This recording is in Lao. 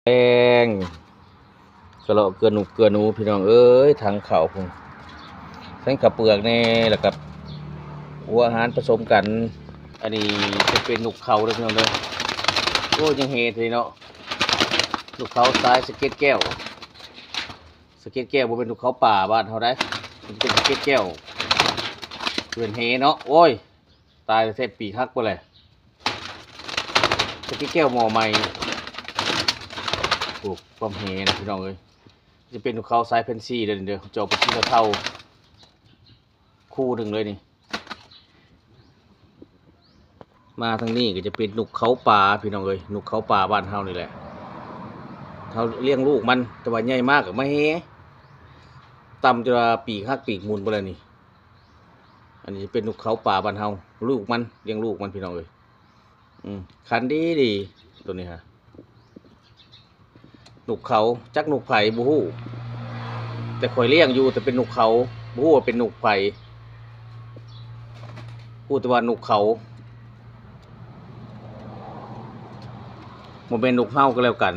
ແລງ ກະເລາະເກືອໜູ ເກືອໜູ ພີ່ນ້ອງເອີຍ ຖັງເຂົ້າພຸ້ນ ທັງເຂົ້າເປືອກແດ່ ແລ້ວກະຫົວອາຫານປະສົມກັນ. ອັນນີ້ຈະເປັນນົກເຂົາເດີພີ່ນ້ອງເດີ. ໂອ້ຍ ຍັງເຮເດເນາະ ນົກເຂົາສາຍສະເກັດແກ້ວ. ສະເກັດແກ້ວບໍ່ແມ່ນນົກເຂົາປ່າບ້ານເຮົາໃດ ມັນເປັນສະເກັດແກ້ວເປັນເຮເນາະ. ໂອ້ຍ ຕາຍແທ້ ປີກຫັກບໍ່ແລະ ສະເກັດແກ້ວໝໍ້ໃໝ່. ໂອ້ ຄວາມເຮນະພີ່ນ້ອງເອີຍ. ຈະເປັນນົກເຂົາສາຍແຟນຊີເດີນີ້ເດີ ຈອກເປັນສີເທົາໆ ຄູ່ໜຶ່ງເລີຍນີ້. ມາທາງນີ້ກໍຈະເປັນນົກເຂົາປ່າພີ່ນ້ອງເອີຍ ນົກເຂົາປ່າບ້ານເຮົານີ້ແຫຼະ. ເຮົາລ້ຽງລູກມັນ ແຕ່ວ່າໃຫຍ່ມາກໍມາເຮ ຕ່ຳຈົນວ່າປີກຫັກປີກໝຸນໄປແລ້ວນີ້. ອັນນີ້ຈະເປັນນົກເຂົາປ່າບ້ານເຮົາ ລູກມັນ ລ້ຽງລູກມັນພີ່ນ້ອງເອີຍ. ອືມ ຄັນດີໆ ໂຕນີ້ຫາ ນົກເຂົາ ຈັກນົກໃຜບໍ່ຮູ້ ແຕ່ຂ້ອຍລ້ຽງຢູ່ ແຕ່ເປັນນົກເຂົາ ບໍ່ຮູ້ວ່າເປັນນົກໃຜ ຮູ້ແຕ່ວ່ານົກເຂົາ ບໍ່ແມ່ນນົກເຮົາກໍແລ້ວກັນ.